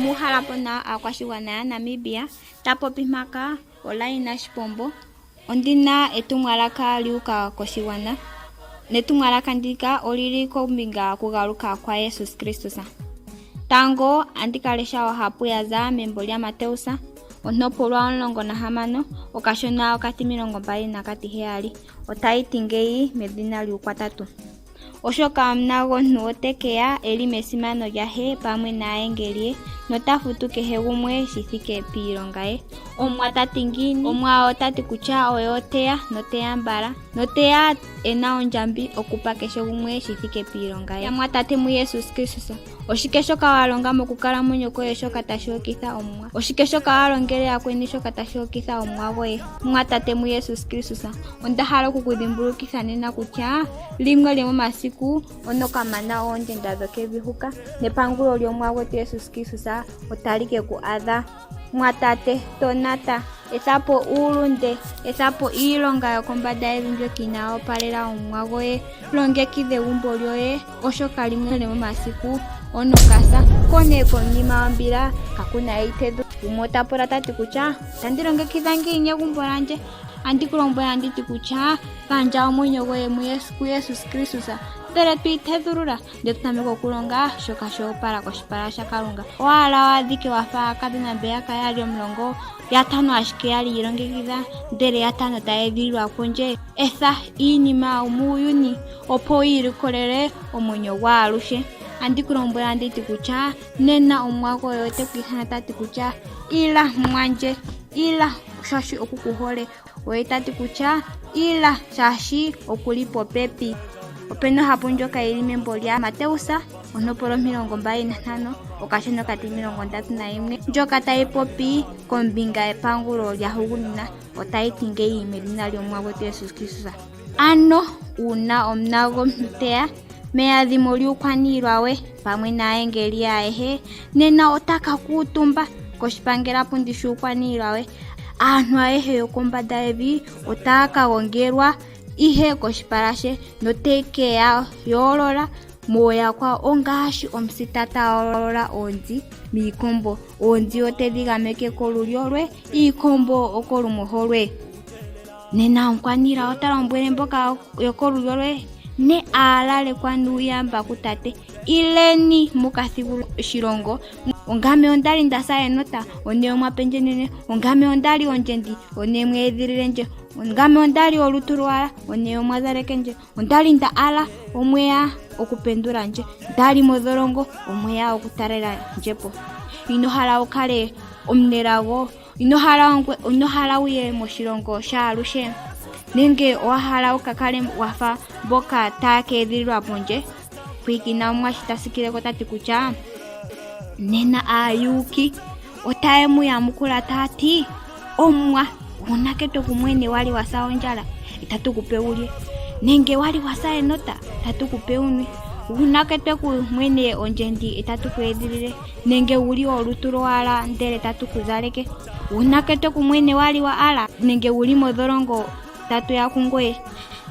Omuuhala po nawa aakwashigwana yaNamibia, ta popi mpaka oLaina Shipombo. Ondi na etumwalaka lyu uka koshigwana, netumwalaka ndika oli li kombinga yokugaluka kwaJesus Kristus. Tango andi ka lesha ohapu ya za membo lyaMateus, ontopolwa 16, okashona okatimilongo mbali nakatiheyali. Otayi ti ngeyi medhina lyUukwatatu. Oshoka Omuna gwOmuntu ote ke ya e li mesimano lyaHe pamwe naayengeli ye, nota futu kehe gumwe shi thike piilonga ye. Omuwa ta ti ngiini? Omuwa ota ti kutya oye ote ya, note ya mbala, note ya e na ondjambi okupa kehe gumwe shi thike piilonga ye. Yamwatate muJesus Kristus, Oshike shoka wa longa mokukalamwenyo koye shoka tashi hokitha Omuwa? Oshike shoka wa longele yakweni shoka tashi hokitha Omuwa goye? Mumwatate muJesus Kristus, onda hala oku ku dhimbulukitha nena kutya limwe lyomomasiku ono ka mana oondjenda dhokevi huka, nepangulo lyOmuwa gwetu Jesus Kristus otali ke ku adha. Mwatate, tonata, etha po uulunde, etha po iilonga yokombanda yevi mbyoka inaa opalela Omuwa goye, longekidha egumbo lyoye, oshoka limwe lyomomasiku ono ka sa. Ko nee konima yombila kaku na eitedho. Gumwe ota pula ta ti kutya, otandi longekidha ngiini egumbo lyandje? Andi ku lombwele andi ti kutya, gandja omwenyo goye kuJesus Kristus, ndele to itedhulula. Ndele to tameke okulonga shoka sho opala koshipala shaKalunga. Owa hala wa adhike wa fa aakadhona mbeyaka ya li omulongo, yatano ashike ya li yi ilongekidha, ndele yatano taya edhililwa pondje? Etha iinima yomuuyuni, opo wi ilikolele omwenyo gwaaluhe. Andi ku lombwele andi ti kutya nena Omuwa goye ote ku ithana ta ti kutya, Ila, mumwandje, ila, shaashi oku ku hole. Oye ta ti kutya ila, shaashi oku li popepi. Ope na ohapu ndjoka yi li membo lyaMateus, ontopolwa 25, okashona okati 31, ndjoka tayi popi kombinga yepangulo lyahugunina. Otayi ti ngeyi medhina lyOmuwa gwetu Jesus Kristus. Ano uuna Omuna gwOmuntu te ya meadhimo lyuukwaniilwa we pamwe naayengeli ye ayehe, nena ota ka kuutumba koshipangelapundi shuukwaniilwa we. Aantu ayehe yokombanda yevi otaa ka gongelwa ihe koshipala she, note ke ya yoolola mooyakwawo ongaashi omusita ta yoolola oonzi miikombo. Oonzi ote dhi gameke kolulyo lwe, iikombo okolumoho lwe. Nena omukwaniilwa ota lombwele mboka yokolulyo lwe, Ne aalalekwa nuuyamba kuTate, ileni mu ka thigulule oshilongo. Ongame onda li nda sa enota, one omwa pe ndje ndi nwe. Ongame onda li ondjendi, one mwe edhilile ndje. Ongame onda li olutu lwowala, one omwa zaleke ndje. Onda li nda ala, omwe ya okupendula ndje. Nda li mondholongo, omwe ya okutalela ndje po. Ino hala wu kale omunelago? Ino hala ino hala wu ye moshilongo shaalushe? Nenge owa hala wu ka kale wa fa mboka taa ka edhililwa pondje? Pwiikina Omuwa shi ta tsikile ko ta ti kutya nena aayuuki otaye mu yamukula taa ti, Omuwa, uunake twe ku mwene wa li wa sa ondjala, itatu ku pe wu lye? Nenge wa li wa sa enota, tatu ku pe wu nwe? Uunake twe ku mwene ondjendi, itatu ku edhilile? Nenge wu li olutu lwowala ndele tatu ku zaleke? Uunake twe ku mwene wa li wa ala nenge wu li modholongo tatu ya kungoye?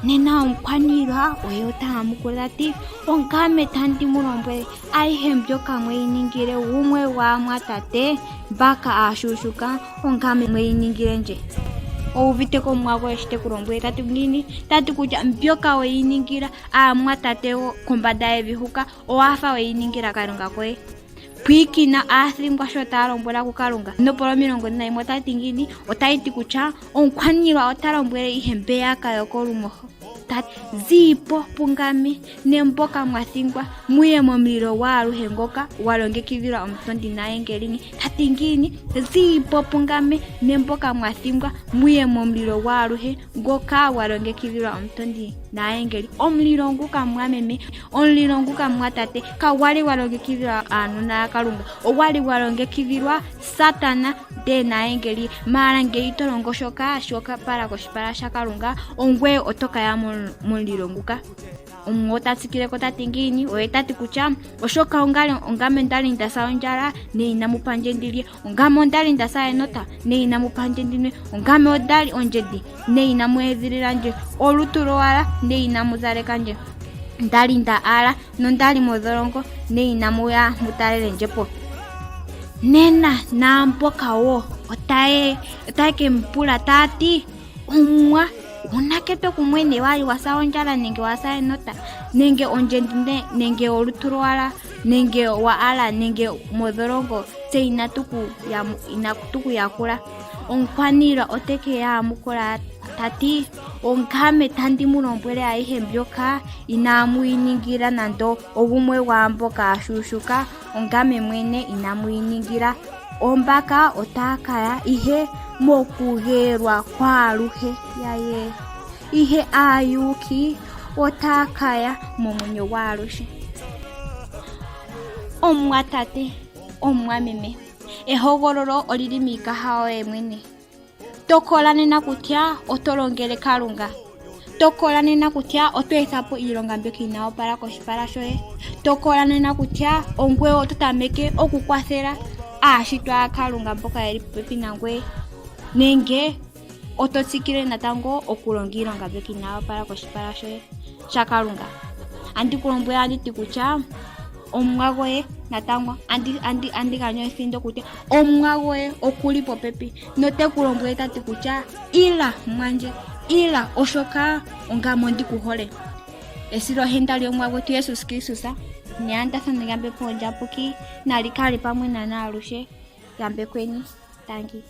Nena omukwaniilwa oye ota yamukula ta ti, Ongame tandi mu lombwele, ayihe mbyoka mwe yi ningile gumwe gwaamwatate mbaka aashuushuka, ongame mwe yi ningile ndje. Owu uvite ko Omuwa goye sho te ku lombwele ta ti ngiini? Ta ti kutya mbyoka we yi ningila aamwatate kombanda yevi huka, Owa fa we yi ningila Kalunga koye. Pwiikina aathingwa sho taa lombwela kuKalunga. Nopola 41 otayi ti ngiini? Otayi ti kutya omukwaniilwa ota lombwele ihe mbeyaka yokolumoho ta ti, Zii po pungame, ne mboka mwa thingwa, mu ye momulilo gwaaluhe ngoka gwa longekidhilwa omutondi naayengeli ne. Ta ti ngiini? Zii po pungame, ne mboka mwa thingwa, mu ye momulilo gwaaluhe ngoka gwa longekidhilwa omutondi naayengeli. Omulilo nguka mwameme, omulilo nguka mwatate, kagwa li gwa longekidhilwa aanona yaKalunga, ogwa li gwa longekidhilwa Satana ndee naayengeli. Maala ngele ito longo shoka shoopala koshipala shaKalunga, ongweye oto ka ya momulilo nguka. Omuwa ota tsikile ko ta ti ngiini? Oye ta ti kutya oshoka ongame nda li nda sa ondjala, ne inamu pa ndje ndi lye. Ongame onda li nda sa enota, ne inamu pa ndje ndi nwe. Ongame onda li ondjendi, ne inamu edhilila ndje. Olutu lwowala, ne inamu zaleka ndje. Nda li nda ala nonda li modholongo, ne inamu ya mu talele ndje po. Nena naamboka wo otaye otaye ke mu pula taa ti, Omuwa, uunake twe ku mwene wa li wa sa ondjala nenge wa sa enota nenge ondjendi nenge olutu lwowala nenge wa ala nenge modholongo tse inatu ku inatu ku yakula? Omukwaniilwa ote ke ya yamukula ta ti, Ongame tandi mu lombwele ayihe mbyoka inaamu yi ningila nando ogumwe gwaamboka aashuushuka, ongame mwene inamu yi ningila. Ombaka otaa ka ya ihe mokugeelwa kwaaluhe, yaye, ihe aayuuki otaa ka ya momwenyo gwaaluhe. Omumwatate, omumwameme, ehogololo oli li miikaha yoye mwene. Tokola nena kutya oto longele Kalunga. Tokola nena kutya oto etha po iilonga mbyoka inaa opala koshipala shoye. Tokola nena kutya ongweye oto tameke okukwathela aashitwa yaKalunga mboka ye li popepi nangweye, nenge oto tsikile natango okulonga iilonga mbyoka inaa opala koshipala shoye shaKalunga. Andi ku lombwele andi ti kutya Omuwa goye natango andi andi andi gandja ethindo kutya Omuwa goye oku li popepi note ku lombwele ta ti kutya ila mwandje, ila oshoka ongame ondi ku hole. Esilohenda lyOmuwa gwetu Jesus Kristus neandathano lyambepo ondjapuki nali kale pamwe nane aluhe. Yambekweni. Tangi.